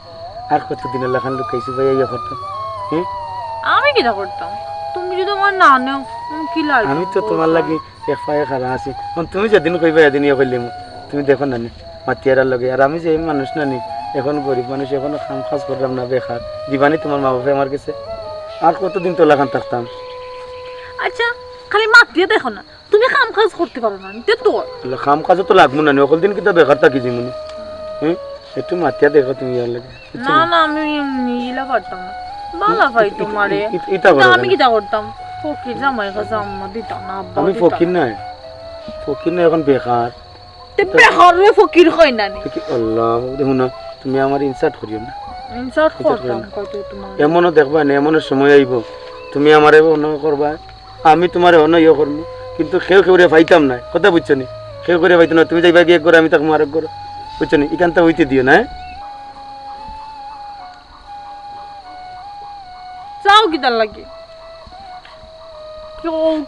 আর কতদিন লাখান লুকাইছো ভাই, ইয়া করতাম? হ্যাঁ? আমি কিতা করতাম? তুমি যদি আমার না নেও, আমি কিলা আইতাম? আমি তো তুমার লাগি এক পায়ে খাড়া আছি। অখন তুমি যেদিন কইবা, এদিন ইয়ে কইলে মু। তুমি দেখো না নি, মাতিয়ারার লগে। আর আমি যে মানুষ না নি, এখন গরিব মানুষ, এখনো কাম কাজ করলাম না, বেকার। দিবানি তুমার মা বাপে আমার গেছে? আর কতদিন তো লাখান থাকতাম? আচ্ছা, খালি মাতিয়া দেখো না, তুমি কাম কাজ করতে পারো না, তে তো। বলে, কাম কাজও তো লাগবো না নি, অকল দিন কিতা বেকার থাকি যিমুনি? হুম? একটু মাতিয়া দেখো তুমি ইয়ার লগে। না, না, আমি ইলা পারতাম না। বালা ভাই তোমারে। ইতা করো না। আমি কিতা করতাম? ফকির জামাইর কাছে আম্মা দিতা না, আব্বা আমি দিতা ফকির না। নায়। ফকির নায়, এখন বেকার। তে বেকাররে ফকির কয় না নি? দেখি, আল্লাহ, দেখো না, তুমি আমারে insult করিও না। Insult insult করিও করতাম না। কত তোমার? এমনও দেখবা না, এমনও সময় আইবো, তুমি আমারে অন্য করবা, আমি তুমারে অন্য ইয়ে করমু, কিন্তু কেউ কেউরে পাইতাম না, কথা বুঝছো নি? কেউ কেউরে পাইতাম না, তুমি যাইবা গিয়া এক ঘরো, আমি থাকমু আরেক ঘরো, বুঝছো নি? ইখানটা অইতে দিও না, হ্যাঁ? চাও কিতার লাগি?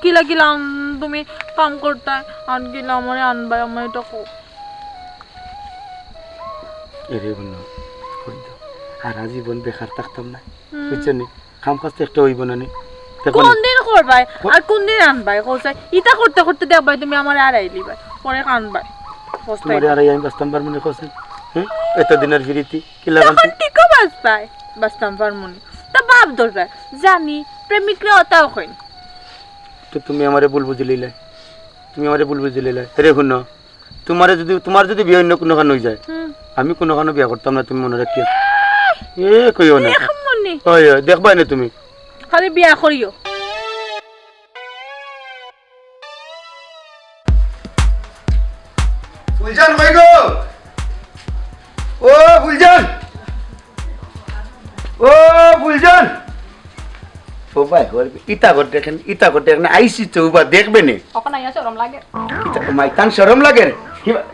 কিলা কিলান তুমি কাম করতায়, আন কিলা আমারে আনবায়, আমারে ইটা কও। এরে বন্ধু, বন্ধু, আর আজীবন বেকার থাকতাম না, হুম। বুঝছো নি? কাম কাজ তো একটা অইবো না নি? দেখো না। কোন দিন করবায়? কো- আর কোন দিন আনবায়? কও চাই, ইতা করতে করতে দেখবায় তুমি আমারে আরাইলিবায়, পরে কানবায়। পস্তাই তুমারে আরাই আমি বাঁচতাম পারমু নি, কও চাই? হুম? এতদিনর ফিরিতি, কিলা তখন কান্তি? ঠিকও বাঁচবায়, বাঁচতাম পারমু নি। তা বাপ ধরবায়, জানি, প্রেমিকরে অতাও কইন। তো তুমি আমারে ভুল বুঝিলিলায়, তুমি আমারে ভুল বুঝিলিলায়। এরে হুনো, তুমারে যদি, তুমার যদি বিয়া অন্য কুনুখান অইযায়, হুম। আমি কুনুখানো বিয়া করতাম না, তুমি মনো রাখিও। এ, কইও না। দেখমুনি। ওই, ওই, দেখবায় না তুমি। খালি বিয়া করিও। ফুলজান, কই গো? ও, ফুলজান। ও, ফুলজান। ও ভাই, ওর ইতা করে দেখেন, ইতা করে দেখেন, আইছি তো, উবা দেখবে নে। অখন আইয়া শরম লাগে। ইতা, মাইতান শরম লাগে রে। কি বা-,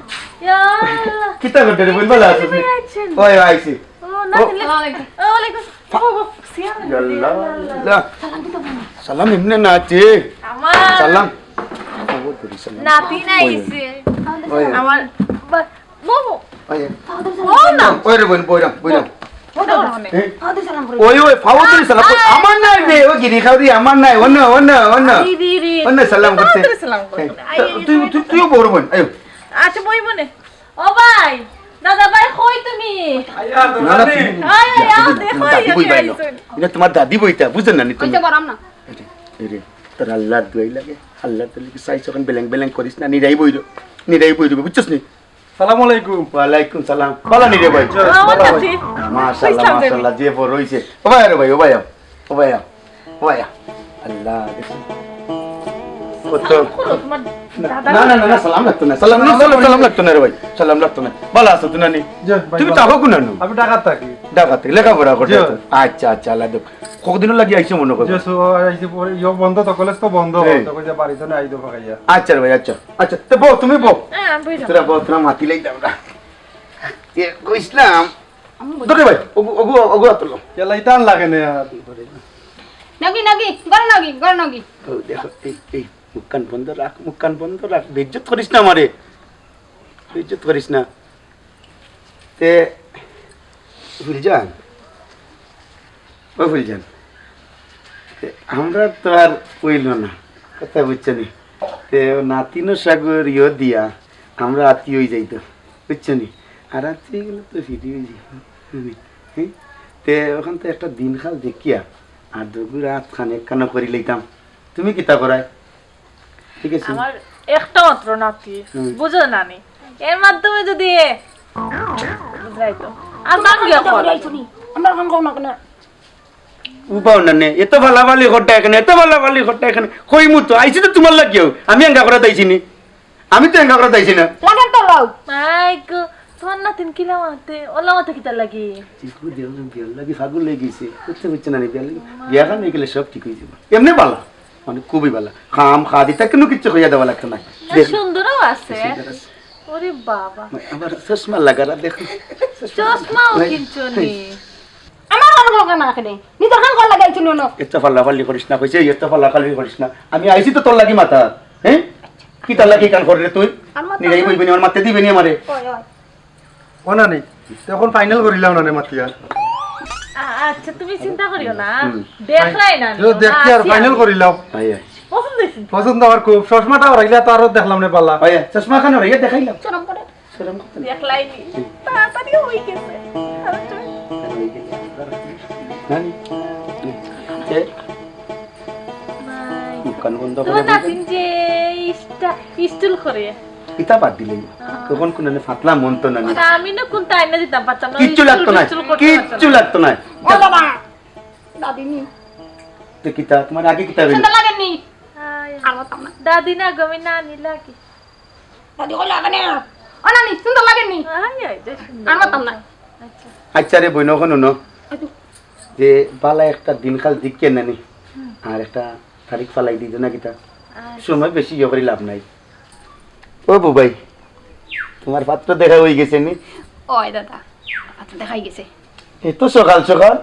ইয়া আল্লাহ। কিতা করে রে, বইন, ভালা আছো তুমি? ভাই আছেন। ওই, আইছি। ও, না ও। দিলে। আসসালামু আলাইকুম। ওয়ালাইকুম। ও, ও, সিয়াম। ইয়াল্লা, ইয়াল্লা। সালাম দিতে বলো। সালাম এমনে না আছে। আমার সালাম। নাতি না আইছে। ওই। আমার বা-, বাবু। ওই। ও না। ওই রে বইন, বইরাম, বইরাম। ওটা ওটা মানে। এ? ওই, ওই, ফাওয়াতের সালাম। ওই, আমার নাই বে, ওই গিরি খাওরি, আমার নাই। অন্য, অন্য, অন্য। রি, রি, রি। অন্য সালাম করতে। ফাওয়াতের সালাম করতে। এ, তুই, তুই, তুইও বড় বোন, আয়ো। আচ্ছা, বই বনে। ও ভাই, দাদা ভাই, কই তুমি? আয়া, না, না, দাদি। তুমি আয়, আয়, আও, দাদি, দেখো, দাদি আয়, বই আয়, বাইলো। আয়। ইনা তুমার দাদি বইতা, বুঝো না নি তুমি? কইতে পারাম না। এই রে, এই রে, তোর আল্লাহর দোয়াই লাগে, আল্লাহর দোয়াই লাগে, সাইজ অখন বেলেং বেলেং করিস না, নিরাই বইরো, নিরাই বইরো, বুঝছস নি? সালাম আলাইকুম। ওয়ালাইকুম সালাম। ভালা নি রে ভাই? জি, ভালা আছি। মাশাআল্লাহ, ইসলাম দেবী। মাশাআল্লাহ, যে বড় হইছে। ও ভাই, আরে ভাই, ও ভাই, ও ভাই, ও ভাই। আল্লাহ, দেখি। কত? সালাম করো, তোমার না, দাদা না, না, না, না, সালাম লাগতো না। সালাম, না, সালাম, সালাম লাগতো না রে ভাই। সালাম লাগতো না। ভালা আছো তো নানি? জি, ভাই, তুমি ভালা। থাকো কোন আনো? আমি ঢাকাত থাকি। ঢাকাত থাকি, লেখাপড়া করতে জি। তো। আচ্ছা, আচ্ছা, আল্লাহ দেব। কতদিন লাগি আইছো মনে করো? জি, সো, আইছি পরে, ইয়ো বন্ধ তো, কলেজ তো বন্ধ। হ্যাঁ। তো কইছে বাড়িত না আইতো ফাঁকাইয়া। আচ্ছা রে ভাই, আচ্ছা। আচ্ছা, তো বউ, তুমি বউ। হ্যাঁ, আমি বইলাম। তোরা বউ, তোরা মাতিলাই দাও না। এ, কইছিলাম, আমি বলি। তোকে ভাই, ওগু, ওগু, ওগু আতলো। ইয়ালা ইতান লাগে না আর। নাগি, নাগি, গর নাগি, গর নাগি। ও, দেখো, এই, এই, মুখখান বন্ধ রাখ, মুখখান বন্ধ রাখ। বেইজ্জত করিস না আমারে। বেইজ্জত করিস না। তে, ফুলজান। ও ফুলজান। তে, আমরা তো আর অইল না। কথা বুঝছো নি? তে, ও নাতিনর সাগর ইয়ো দিয়া, আমরা আত্মীয় অই যাইতাম, বুঝছো নি? আর আত্মীয় অই গেলে তো ফিরি অই যাই। হুম, হ্যাঁ? তে অখন তো একটা দিনকাল দেখিয়া আর দুগু রাত খান একখানো করি লইতাম। তুমি কিতা করায়? ঠিক আছে। আমার একটা মাত্র নাতি, হুম। বুঝো না নি? এর মাধ্যমে যদি এ, বুঝলাই তো। আর বাকি অখন। আমরা অখন কও না কেনে? উপাও না নে, এত ফালাফালি করতা এখানে, এত ফালাফালি করতা এখানে। কইমু তো, আইছি তো তুমার লাগিয়াউ। আমি এঙ্গা করাত আইছি নি। আমি তো এঙ্গা করাত আইছি না। লাগের তো লও। মাই গো, তুমার নাতিন কিলা মাতে? অলা মাতে কিতার লাগি? চিকু দেও না, বিয়ার লাগি পাগল অই গেছে। বুঝতে পারছো না নি, বিয়ার লাগি। বিয়া খান অই গেলে সব ঠিক অই যাইবো। এমনে ভালা, মানে খুবই ভালা। কাম, খাদি, তা কুনু কিচ্ছু কইয়া দেওয়া লাগতো না। না, সুন্দরও আছে। সুন্দর আছে। ওরে বাবা। আবার চশমা লাগারা দেখো। চশমাও কিনছো নি? আমার কাম করো না কেনে? নিজর কাম করার লাগি আইছো নি অনো? এত ফালাফালি করিস না, কইছি, এত ফালাফালি করিস না। আমি আইছি তো তোর লাগি মাতাত, হ্যাঁ? কিতার লাগি কাম করে রে তুই? আমার মাথা নিরাই বইবে নি, আমার মাতে দিবে নি আমারে। ওই, ওই। ও নানি, তে অখন ফাইনাল করিলাও না নে মাতিয়া। আ-, আচ্ছা, তুমি চিন্তা করিও না। হুম। দেখলাই না, তো দেখতে আর আছি ফাইনাল আমি। করিলাও। I, I. পছন্দ অইছে? পছন্দ আমার খুব। চশমাটা হরাইলে তো আরো দেখলাম নে বালা। I, I. চশমা কেন হরাইয়া দেখাইলাম? শরম করে। শরম করতে না। দেখলাই নি। হুম। তাড়াতাড়ি অই গেছে। আর একটু। নানি? এ? ভাই। মুখখান বন্ধ করে তোমার বলবেন। নাতিন যে ইস্টা-, স্টুল করে। ইতা বাদ দিলে না। আহ। তখন কোন ফাতলা মন তো না নি। তা আমি না কোনটা আইনা দিতাম পারতাম না, কিচ্ছু স্টুল লাগতো না, স্টুল করতে পারতাম কিচ্ছু না। লাগতো না। ও বাবা, দাদি নি। তো কিতা, তোমার আগে কিতা হইল? সুন্দর লাগে নি? আয়। আর মাতাম না। দাদি না গো, আমি নানি লাগে। দাদি কইলে আগে নি। ও নানি, সুন্দর লাগে নি? আয়, আয়, যে সুন্দর। আর মাতাম না। আচ্ছা। আচ্ছা রে বইন, অখন হুনো। এই তো। যে বালা একটা দিনকাল দিক কেন নানি? হুম। আর একটা তারিখ ফালাই দিত না কিতা? আচ্ছা। সময় বেশি ইয়ে করি লাভ নাই। ও বুবাই, তোমার পাত্র দেখা অই গেছে নি? ওই দাদা, পাত্র দেখাই গেছে। এত সকাল সকাল?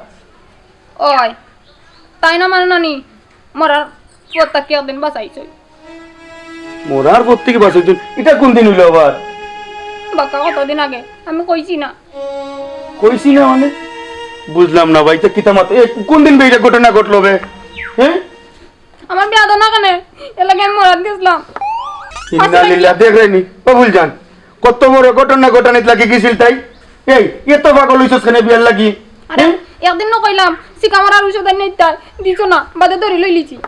ওই, তাই না মানে নানি, মরার পথ থাকি একদিন বাঁচাইছই। মরার পথ থাকি বাঁচাইছই? ইটা কোন দিন অইল আবার? বাক্কা কতদিন আগে, আমি কইছি না। কইছি না মানে? বুঝলাম না ভাই, ইটা কিতা মাত? এ, কোন দিন বে ইটা ঘটনা ঘটলো বে? হ্যাঁ? আমার বিয়া দেও না কেনে? এর লাগি আমি মরাত গেছিলাম। ইন্না লিল্লাহ, দেখরায়নি, ও ফুলজান, কত বড় ঘটনা ঘটানিত লাগি গেছিল তাই। এই, এত পাগল অইছস কেনে বিয়ার লাগি? আরে, হ্যাঁ? একদিন না কইলাম, সিকা মারার ঔষধ আনিয়া দিতায়, দিছো না, বাদে ধরি লইলিছি।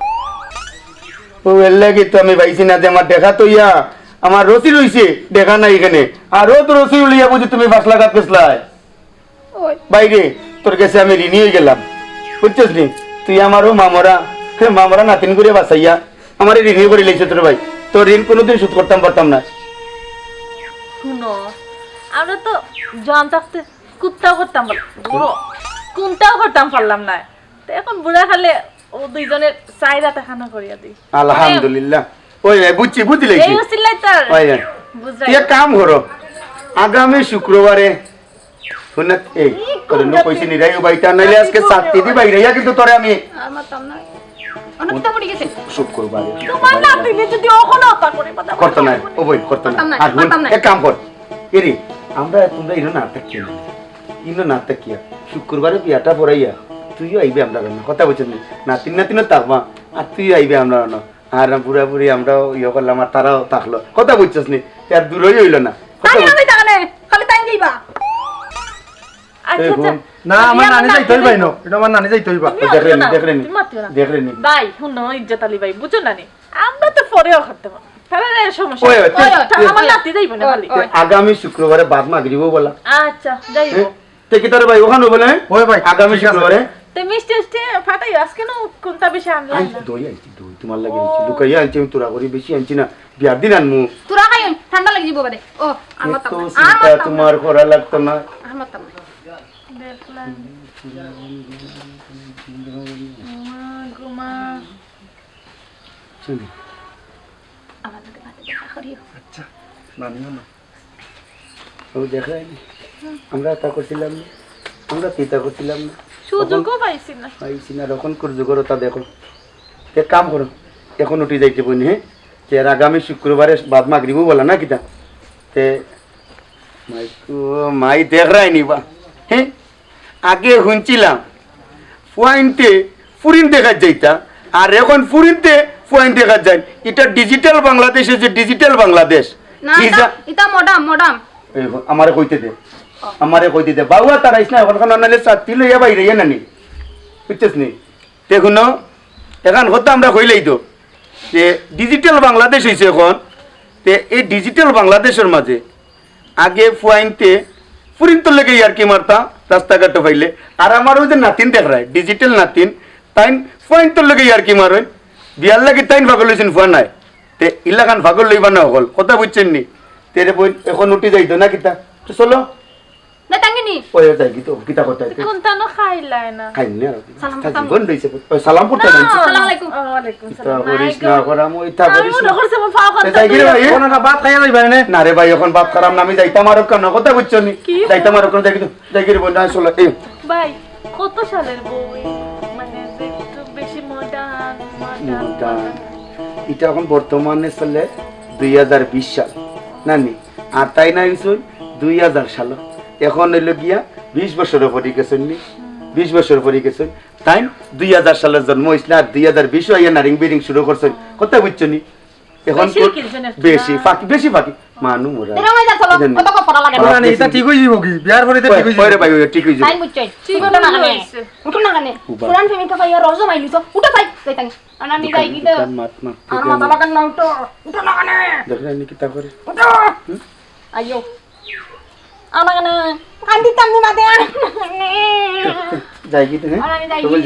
ও, এর লাগি তো আমি পাইছি না যে আমার দেখা তো ইয়া, আমার রসি রইছে, দেখা নাই এখানে। আর ও তো রসি লইয়া বুঝি তুমি পাঁচ লাখ আত গেছলায়। ওই। বাইরে, তোর গেছে আমি ঋণী অই গেলাম, বুঝছস নি? তুই আমারও মামরা, হে মামরা নাতিন করে বাঁচাইয়া আমারে ঋণী করি লাইছস রে ভাই। তোর ঋণ কোনোদিন শোধ করতাম পারতাম না। হুনো, আমরা তো জোয়ান থাকতে কুন্তাও করতাম পার-, ধুরো, কুন্তাও করতাম পারলাম না। তো এখন বুড়া কালে ও দুইজনের চাহিদা দেখানো করিয়া দিই। আলহামদুলিল্লাহ। ওই, ওই, বুঝছি, বুঝি লাইছি। এই উসিলায় তো আর ওই, ওই। বুঝাই। তুই এক কাম করো, আগামী শুক্রবারে হুন না, এই, তোরে নু কইছি নি রে, ও বাইটা নাইলে আজকে ছাত্তি দি বাইরে, ইয়া কিন্তু তোরে আমি আর মাতাম না। অনেক তো পড়ে গেছে। শুক্রবারে। তোমার নাতিনে যদি অখন অতা করে, কথা করতো না, ও বই, করতো না। মাতাম না, আর হুন, মাতাম না। এক কাম কর, এরে, আমরা তোমরা ইনো না থাকিও না, ইনো না থাকিয়া, শুক্রবারে বিয়াটা পড়াইয়া, তুইও আইবে আমরা বাড়ি, কথা বুঝছস নি? নাতিন নাতিনও থাকবা, আর তুইও আইবে আমরা বাড়ি। আর বুড়া বুড়ি আমরাও ইয়ে করলাম, আর তারাও থাকলো। কথা বুঝছস নি? আর দূরই অইল না। কথা তাই বুঝ- আমি তাহলে খালি তাই যাইবা। আচ্ছা, এই আচ্ছা। হুন। না, আমার নানি যাইতে অইবা ইনো। ইটা আমার নানি যাইতে অইবা। তুমি মাতিও না, দেখরে নি, দেখরে নি, তুমি মাতিও না। দেখরে নি। ভাই, হুনো, ইজ্জত আলী ভাই, বুঝো না নি? আমরা তো পরেও করতে পারবো। তাহলে আর সমস্যা ওই, ওই, নাই। তুই, ওই, তুই, আমার নাতি যাইবো না ওই, খালি। ওই। আগামী শুক্রবারে বাদ মাগরিবও বলা। আচ্ছা, যাইবো। হ্যাঁ? তে কিতা রে ভাই, অখান অইবো না? ওই ভাই, আগামী ঠিক আছে। শুক্রবারে। তে মিষ্টি উষ্টি ফাটাই, আজকে না কোনটা বেশি আনলাম আনছি, না। দই আনছি, দই তোমার লাগি আনছি। ও। লুকাইয়া আনছি আমি, তোরা করি বেশি আনছি না। বিয়ার দিন আনমু। তোরা খাইও, ঠান্ডা লাগি যাইবো বাদে। ও, আর মাতাম না। আর মাতাম না। তোমার করা লাগতো না। আর মাতাম না। দেখলাম। মা গো মা। চলি। আমার লগে বাদে দেখা করিও। আচ্ছা, নানিও না। ও দেখো, এই যে, আমরা তা করছিলাম না, আমরা তো তা করছিলাম না। সুযোগও তখন পাইছি না। পাইছি না, তখন করে জোগাড় ওটা দেখো। এক কাম করো, এখন উঠি যাইতে বইনি, হ্যাঁ? তে আর আগামী শুক্রবারে বাদ মাগরিবও বলা না কিতা? তে মাই, ও মাই দেখরায় নি বা, হ্যাঁ? আগে হুনছিলাম, ফুয়াইন্তে ফুরিন দেখাত যাইতা, আর এখন ফুরিন্তে ফুয়াইন দেখাত যাইন। ইটা digital বাংলাদেশ অইছে, digital বাংলাদেশ। না, ইটা, ইটা মডাম, মডাম। এই, আমারে কইতে দে। আমারে কইতে দে। বাউয়া তারাইস না, অখন খান নাইলে ছাতি লইয়া বাইরে ইয়া নানি। বুঝছস নি? তে হুনো, এখান কথা আমরা কইলাই তো যে ডিজিটাল বাংলাদেশ অইছে অখন। তে এই ডিজিটাল বাংলাদেশর মাঝে আগে ফুয়াইন্তে ফুরিন্তর লগে ইয়ার্কি মারতা রাস্তাঘাটো পাইলে। আর আমার অউ যে নাতিন দেখরায়, ডিজিটাল নাতিন, তাইন ফুয়াইন্তর লগে ইয়ার্কি মারইন। বিয়ার লাগি তাইন পাগল অইছইন, ফুয়া নাই। তে ইলাখান পাগল অইবা না অকল, কথা বুঝছইন নি? তে রে বইন, অখন উঠি যাইতো না কিতা? তে চলো। না, তাঙ্গিনি। ওই যাই কি তো, কিতা কথা? কোনটা না খাইলায় না। খাই না। সালাম করতাম। বন্ধ অইছে। ওই সালাম করতে না। আসসালামু আলাইকুম। ওয়ালাইকুম কিতা সালাম। করিস না, করাম, ওই তা আমি করিস মনে না। করছি আমার পাও তে খান যাই কি রে ভাই? ওনারা ভাত খাইয়া যাইবা এনে? না রে ভাই, অখন ভাত খারাম না, আমি যাইতাম আর কেন? কথা বুঝছো নি? কি? যাইতাম আর কেন? যাই কি তো? যাই কি রে বইন? না, চলো, এই। ভাই, কত সালের বউ? মানে, যে একটু বেশি মডার্ন, মডার্ন, মডার্ন। মডার্ন। এটা এখন বর্তমানে চলে দুই হাজার বিশ সাল, নানি? আর তাইন আইছইন দুই হাজার সাল। এখন অইলো গিয়া বিশ বছর পরি গেছইন নি? বিশ বছর পরি গেছইন। তাইন দুই হাজার সালে জন্ম অইছলা, আর দুই হাজার বিশ আইয়া নারিং বিরিং শুরু করছইন। কথা বুঝছো নি? এখন বেশি তো কিনছেন একটু বেশি না? ফাঁকি, বেশি ফাঁকি। মানু মোরা। এরকম হয়ে যাচ্ছে, অত কথা লাগে না। না, না, এটা ঠিক অইযিবো কি? বিয়ার পরে তো ঠিক অইযিবো। ওরে ভাই, ওই ঠিক অইযিবো। তাই বুঝছো? ঠিক উঠো না কেনে? উঠো না কেনে? উঠো না কেনে? পুরান প্রেমিকা পাইয়া রোজ মাইলি তো। উঠো ভাই, যাই তাই। আর আমি যাই কি তো? দোকান মাত মাত আর মাথা লাগান না, উঠো। উঠো না কেনে? দেখলে নি কিতা করে? উঠো। আইও। আনা কেনে? কান্দি তামনি মাদে আনা কেনে? যাই কি তুমি? আর আমি যাই কি?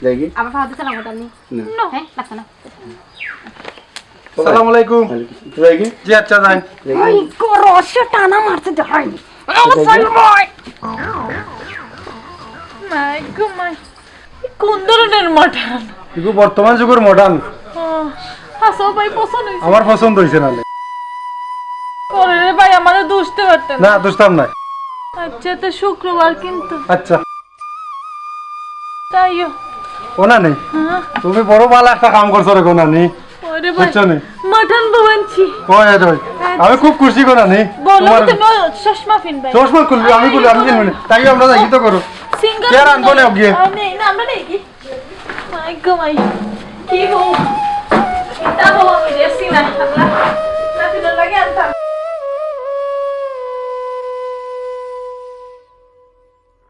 যাই কি? আবার ফাঁদে চালাবো তামনি। না। হ্যাঁ, লাগছে না। আসসালামু আলাইকুম। ওয়ালাইকুম আসসালাম। যাই কি? জি, আচ্ছা, যাই। ওই গরসে টানা মারছে, যাই। আমার সালময়। মাই গো মাই। কোন ধরনের মডার্ন? এগু বর্তমান যুগর মডার্ন। ও, আচ্ছা, ভাই, পছন্দ অইছে। আমার পছন্দ অইছে না লে। ওরে রে ভাই, আমারে দুষতে পারতেন না। না, দুষতাম না। আচ্ছা, তো শুক্রবার কিন্তু। আচ্ছা। তাইও। ও নানি, হ্যাঁ? তুমি বড় ভালা একটা কাম করছো রে গো নানি। ওরে ভাই, বুঝছো নি? মডার্ন বউ আনছি। ওই, ওই, ওই। আচ্ছা। আমি খুব খুশি গো নানি। বলো তোমার তুমি চশমা ফিনবাই। চশমা খুলবি, আমি খুলবি, আমি কিনবো না। তাই আমরা যাই তো করো। সিঙ্গার কে আর আনবো না ওকে? আ, নেই, না, আমরা নেই কি? মাই গো মাই। কি বউ? এটা বউ আমি দেখছি না। আমরা নাতিনের লাগে আনতাম।